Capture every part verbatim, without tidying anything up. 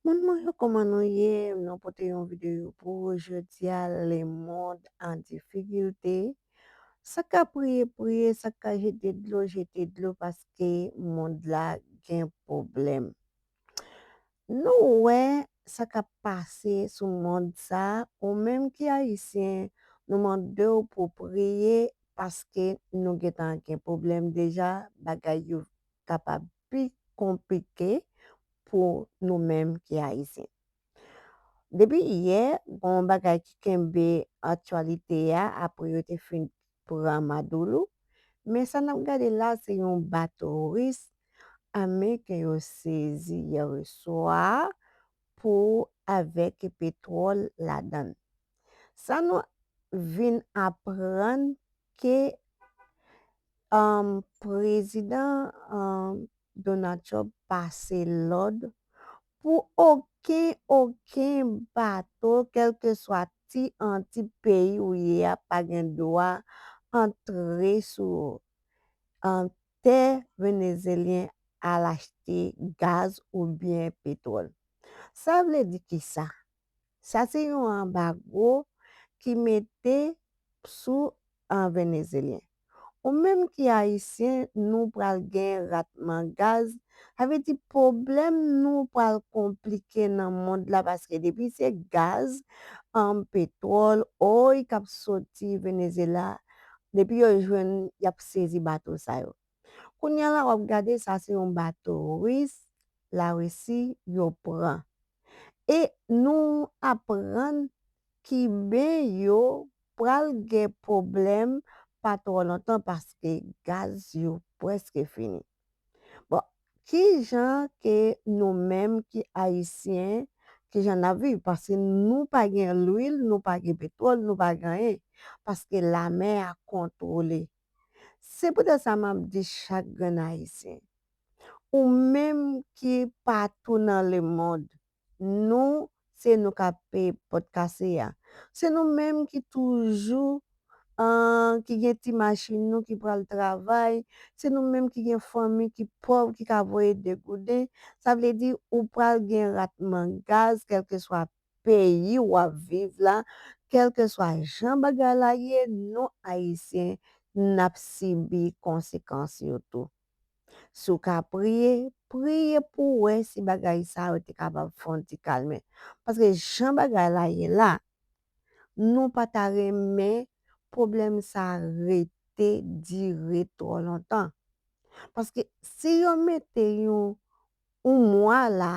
Moun mwen yo, kòman nou ye? Nou pote yon videyo pou ou jodi a, le monde en difficulté. Sa k ka priye, priye, sa k ka jete dlo, jete dlo, paske mond la gen pwoblèm. Nou wè sa k ap pase sou mond sa, ou menm ki ayisyen, nou mande w pou priye, paske nou gentan gen pwoblèm deja, bagay yo kapab pi konplike pou nou menm ki ayisyen. Depi yè, gen yon bagay ki kenbe aktyalite a, apre yo te fin pran Maduro. Men sa n ap gade la, se yon bato ris ameriken yo sezi yè swa pou avèk petwòl ladan l. Sa nou vin aprann ke, um, prezidan, um, Donald Trump pase lòd pou okenn, okenn bato, kèlkeswa ti an ti peyi ou ye a, pa gen dwa antre sou, an tè venezelyen al achte gaz oubyen petwòl. Sa vle di kisa? Sa se yon anbago ki mete sou an venezelyen. Ou menm ki ayisyen, nou pral gen ratman gaz. Sa vle di pwoblèm nou pral konplike nan mond la, paske depi se gaz, an petwòl, oy k ap soti Venezuela, depi yo jwenn, y ap sezi bato sa yo. Kounye a la, w ap gade, sa se yon bato ris, Larisi, yo pran. E nou aprann Kiben yo pral gen pwoblèm pa twò lontan paske gaz yo prèske fini. Bon, kijan ke nou menm ki ayisyen, kijan n ap viv? Paske nou pa gen lwil, nou pa gen petwòl, nou pa gen anyen. Paske lamè a kontwole. Se poutèt sa m ap di chak grenn ayisyen, ou menm ki patou nan lemond, nou, se nou k ap peye pòt kase a. Se nou menm ki toujou, an, ki gen ti machin nou ki pral travay. Se nou menm ki gen fanmi ki pòv, ki ka voye degouden. Sa vle di ou pral gen ratman gaz, kèlkeswa peyi w ap viv la, kèlkeswa jan bagay la ye, nou ayisyen, n ap sibi konsekans yo tou. Si w ka priye, priye pou w wè si bagay sa yo te kapab fè yon ti kalme. Paske jan bagay la ye la, nou pa ta renmen pwoblèm sa rete dire twò lontan. Paske si yo mete yon, yon mwa la,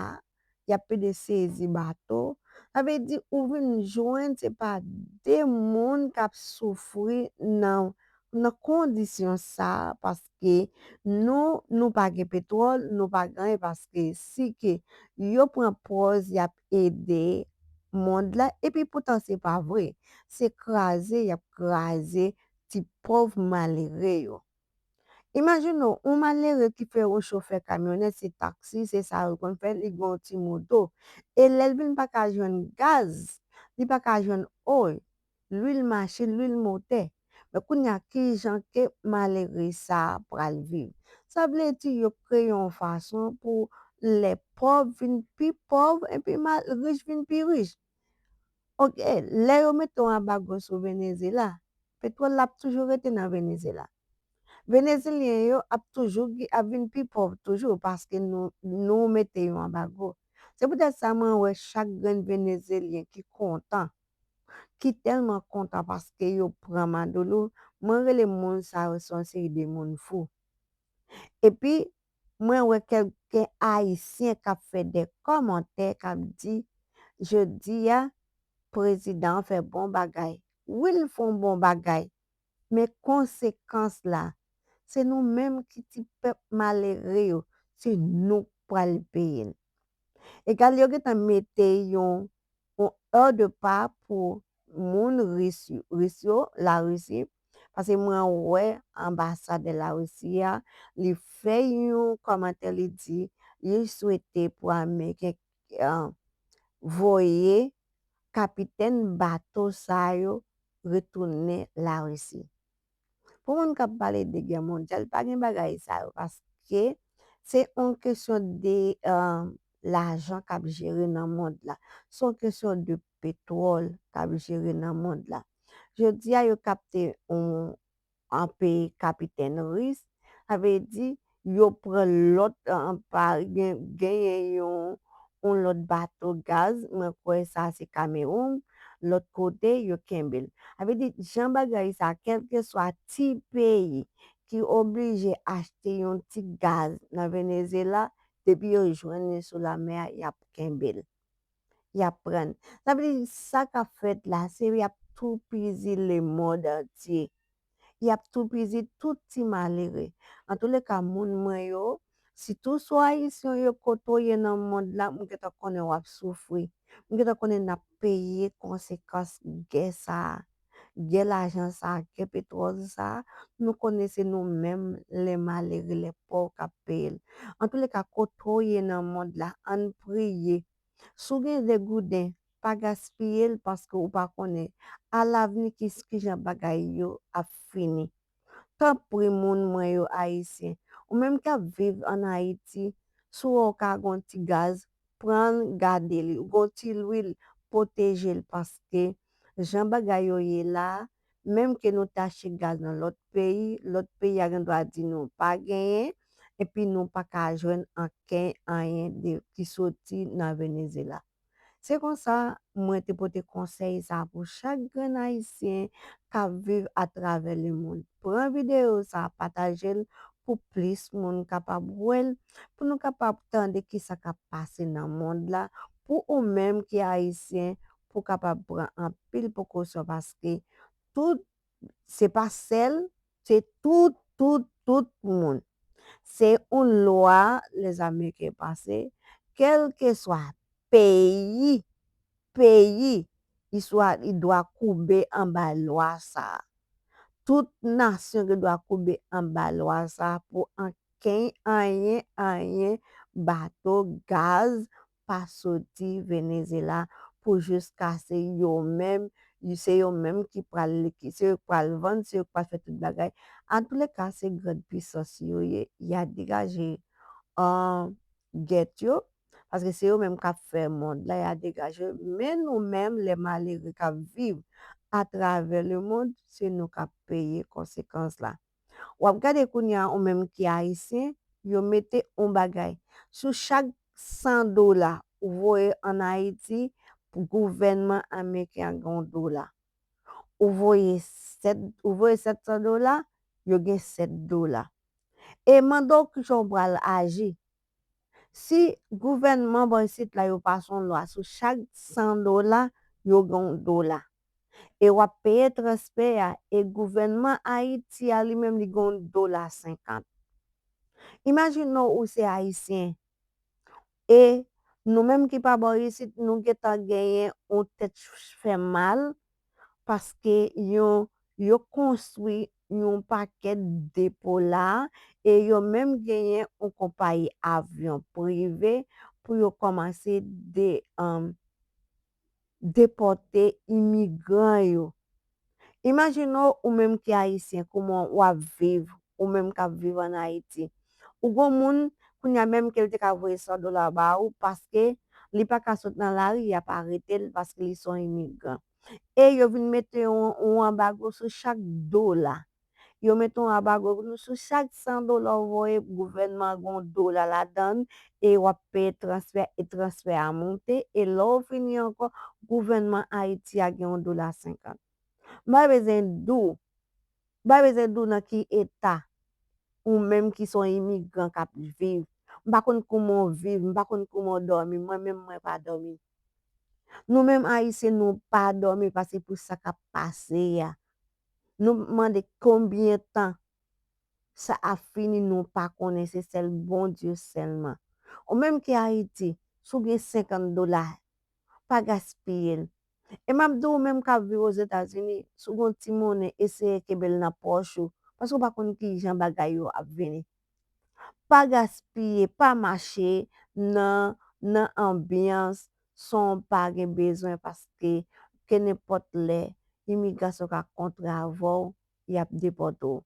y ap pede sezi bato, sa vle di ou vin jwenn se pa de moun k ap soufri nan, nan kondisyon sa, paske nou, nou pa gen petwòl, nou pa gen anyen, paske si ke yo pran pòz y ap ede mond la, epi poutan se pa vre. Se kraze y ap kraze ti pòv malere yo. Imajine w, yon malere ki fè yon chofè kamyonèt, se taksi, se sa yo konn fè, li gen yon ti moto. E lè l vin pa ka jwenn gaz, li pa ka jwenn oy, lwil machin, lwil motè. Men kounye a, kijan ke malere sa a pral viv? Sa vle di yo kreye yon fason pou lè pòv vin pi pòv epi mal, rich vin pi rich. Oke, lè yo mete yon anbago sou Venezuela, petwòl la ap toujou rete nan Venezuela. Venezelyen yo ap toujou, ap vin pi pòv toujou paske nou, nou mete yon anbago. Se poutèt sa mwen wè chak grenn Venezelyen ki kontan, ki tèlman kontan paske yo pran Maduro, mwen rele moun sa yo se yon seri de moun fou. Epi, mwen wè kèlke Ayisyen k ap fè de kòmantè k ap di, jodi a, prezidan an fè bon bagay. Wi, l fè yon bon bagay. Men konsekans la, se nou menm ki ti pèp malere yo, se nou k pral peye l. Egal, yo gentan mete yon, yon è de pa pou moun ris, ris yo, Larisi, paske mwen wè anbasadè Larisi a, li fè yon kòmantè, li di, li swete pou Ameriken, eh, voye kapitèn bato sa yo retounen Larisi. Pou moun k ap pale de gè mondyal, pa gen bagay sa yo, paske se yon kesyon de, eh, lajan k ap jere nan mond la. Se yon kesyon de petwòl k ap jere nan mond la. Jodi a, yo kapte yon, yon peyi kapitèn ris, sa vle di yo pran lòt, an, pa, gen, genyen yon, yon lòt bato gaz, mwen kwè sa se Kamewoun, lòt kote yo kenbe l. Sa vle di, jan bagay sa, kèlkeswa ti peyi ki oblije achte yon ti gaz nan Venezyela, depi yo jwenn li sou lanmè a, y ap kenbe l. Y ap pran. Sa vle di, sa k ap fèt la, se y ap toupizi lemonn antye. Y ap toupizi tout ti malere. Antouleka, moun mwen yo, sitou sou Ayisyen yo, kote w ye nan mond la, m gentan konnen w ap soufri. M gentan konnen n ap peye konsekans gè sa a. Gè lajan sa a, gè petwòl sa a, nou konnen se nou menm, lè malere, lè pòv k ap peye l. Antouleka, kote w ye nan mond la, ann priye. Si w gen de gouden, pa gaspiye l paske ou pa konnen alavni ki, kijan bagay yo ap fini. Tanpri, moun mwen yo Ayisyen, ou menm k ap viv ann Ayiti, si w wè w ka gen yon ti gaz, pran l, gade li. Ou gen yon ti lwil, pwoteje l, paske jan bagay yo ye la a, menm ke nou ta achte gaz nan lòt peyi, lòt peyi a gen dwa di nou pa genyen, epi nou pa ka jwenn ankenn anyen de, ki soti nan Venezyela. Se konsa, mwen te pote konsèy sa a pou chak grenn Ayisyen k ap viv atravè lemonn. Pran videyo sa a, pataje l pou plis moun kapab wè l, pou nou kapab tande kisa k ap pase nan mond la, pou ou menm ki Ayisyen, pou w kapab pran anpil prekosyon, paske tout, se pa sèl, se tout, tout, tout moun. Se yon lwa Lèzameyiken pase, kèlkeswa peyi, peyi, li swa, li dwa koube anba lwa sa a. Tout nasyon gen dwa koube anba lwa sa a pou ankenn anyen, anyen, bato, gaz, pa soti Venezyela pou jiskase yo menm, se yo menm ki pral, ki, se yo k pral vann, se yo k pral fè tout bagay. Antouleka, se grann pisans yo ye, y a degaje, an, gèt yo, paske se yo menm k ap fè mond la, y a degaje yo. Men nou menm, lè malere k ap viv atravè lemonn, se nou k ap peye konsekans la. W ap gade kounye a, ou menm ki Ayisyen, yo mete yon bagay. Sou chak san dola ou voye ann Ayiti, gouvènman ameriken an gen yon dola. Ou voye sèt, ou voye sèt san dola, yo gen sèt dola. E mande w kijan w pral aji. Si gouvènman bò isit la, yo pase yon lwa, sou chak san dola, yo gen yon dola. E w ap peye transfè a, e gouvènman Ayiti a li menm, li gen yon dola senkant. Imajine w, ou se Ayisyen. E nou menm ki pa bò isit, nou gentan genyen yon tèt fè mal, paske yon, yo konstwi yon pakèt depo la, e yo menm genyen yon konpayi avyon prive pou yo kòmanse de, um, depòte imigran yo. Imajine w, ou menm ki Ayisyen, kòman w ap viv, ou menm k ap viv ann Ayiti. Ou gon moun, kounye a menm ke l te ka voye san dola ba ou, paske li pa ka sot nan lari, y ap arete l paske li se yon imigran. E yo vin mete yon, yon anbago sou chak dola. Yo mete yon anbago sou chak san dola w voye, gouvènman an gen yon dola ladan l, e w ap peye transfè, e transfè a monte, e lè w fini ankò, gouvènman Ayiti a gen yon dola senkant. M pa bezwen di w, m pa bezwen di w nan ki eta ou menm ki se yon imigran k ap viv. M pa konn kòman w viv, m pa konn kòman w dòmi, mwen menm mwen pa dòmi. Nou menm Ayisyen, nou pa dòmi paske pou sa k ap pase a. Nou mande konbyen tan sa ap fini, nou pa konnen, se sèl Bondye sèlman. Ou menm ki Ayiti, si w gen senkant dola, pa gaspiye l. E m ap di w menm k ap viv Ozetazini, si w gen yon ti monnen, eseye kenbe l nan pòch ou, paske w pa konn kijan bagay yo ap vini. Pa gaspiye, pa mache nan, nan anbyans san w pa gen bezwen, paske kenenpòt lè, imigrasyon ka kontre avè w, y ap depòte w.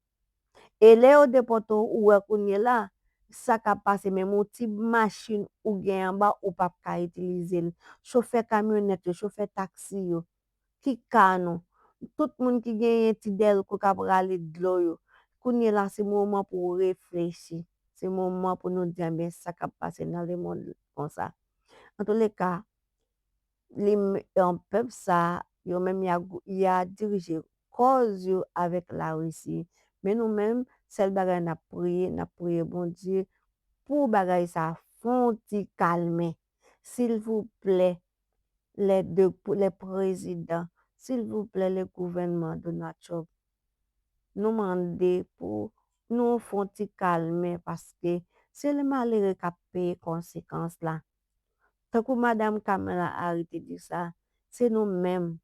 E lè yo depòte w, ou wè kounye la, sa k ap pase, menm yon ti machin ou gen anba, ou p ap ka itilize l. Chofè kamyonèt yo, chofè taksi yo, ki ka nou? Tout moun ki genyen ti dèlko k ap rale dlo yo, kounye la, se moman pou w reflechi. Se moman pou nou di, "Anben, sa k ap pase nan lemonn konsa?" Antouleka, li, pèp sa, yo menm, y a, y a dirije kòz yo avèk Larisi. Men nou menm, sèl bagay n ap priye, n ap priye Bondye pou bagay sa fè yon ti kalmen. Silvouplè, les deux, les présidents, silvouplè, le gouvènman Donald Trump, nou mande pou nou fè yon ti kalmen, paske se le malere k ap peye konsekans la. Tankou madanm Kamala Harris te di sa, se nou menm,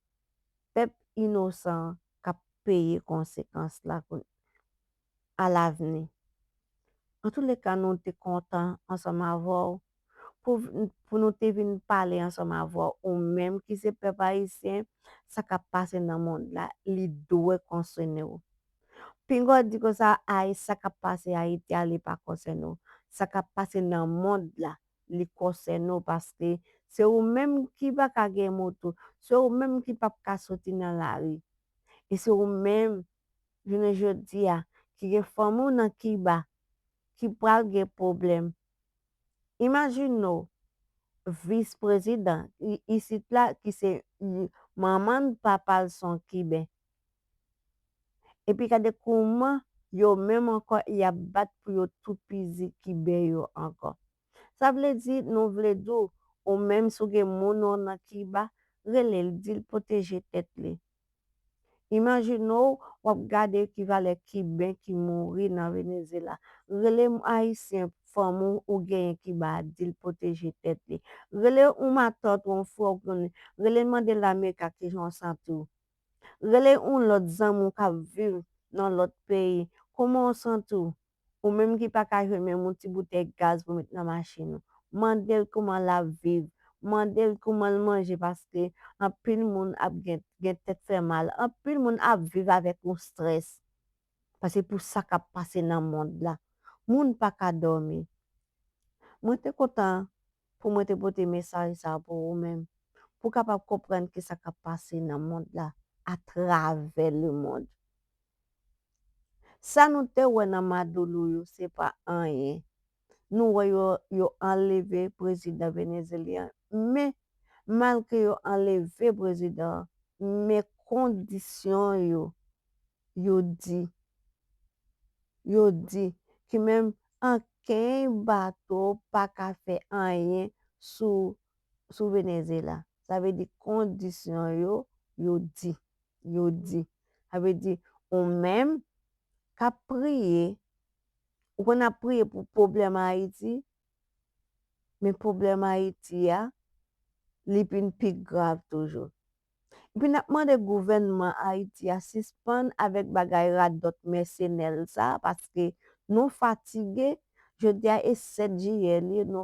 pèp inosan, k ap peye konsekans la pou, alavni. Antouleka, nou te kontan ansanm avè w pou, pou nou te vin pale ansanm avè w, ou menm ki se pèp ayisyen, sa k ap pase nan mond la, li dwe konsène w. Pinga w di konsa, "Ay, sa k ap pase Ayiti a, li pa konsène w." Sa k ap pase nan mond la, li konsène w, paske se ou menm ki pa ka gen moto, se ou menm ki p ap ka soti nan lari. E se ou menm, jounen jodi a, ki gen fanmi w nan Kiba, ki pral gen pwoblèm. Imajine w, vis prezidan i-, isit la, ki se, i-, manman l, papa l se yon Kiben. Epi gade kouman yo menm ankò, y ap bat pou yo toupizi Kiben yo ankò. Sa vle di, nou vle di w, ou menm, si w gen moun ou nan Kiba, rele l, di l pwoteje tèt li. Imajine w, w ap gade ki valè Kiben ki mouri nan Venezyela. Rele Ayisyen, fanmi w ou genyen Kiba a, di l pwoteje tèt li. Rele yon matant ou yon frè w konnen. Rele l, mande l Amerika kijan w santi w. Rele yon lòt zanmi w k ap viv nan lòt peyi. Kòman w santi w? Ou menm ki pa ka jwenn menm yon ti boutèy gaz pou met nan machin ou, mande l kòman l ap viv, mande l kòman l manje, paske anpil moun ap gen, gen tèt fè mal, anpil moun ap viv avèk yon strès, paske pou sa k ap pase nan mond la, moun pa ka dòmi. Mwen te kontan pou mwen te pote mesaj sa pou ou menm, pou w kapab konprann ki sa k ap pase nan mond la, atravè lemonn. Sa nou te wè nan Maduro yo, se pa anyen. Nou wè yo, yo anleve prezidan venezyelyen an. Men, malgre yo anleve prezidan an, men kondisyon yo, yo di, yo di, ki menm ankenn bato pa ka fè anyen sou, sou Venezyela. Sa vle di kondisyon yo, yo di, yo di. Sa vle di, ou menm k ap priye, ou konn ap priye pou pwoblèm Ayiti, men pwoblèm Ayiti a, li vin pi grav toujou. Epi n ap mande gouvènman Ayiti a sispann avèk bagay radòt mèsenè l sa, paske nou fatige, jodi a e sèt jiyè li, nou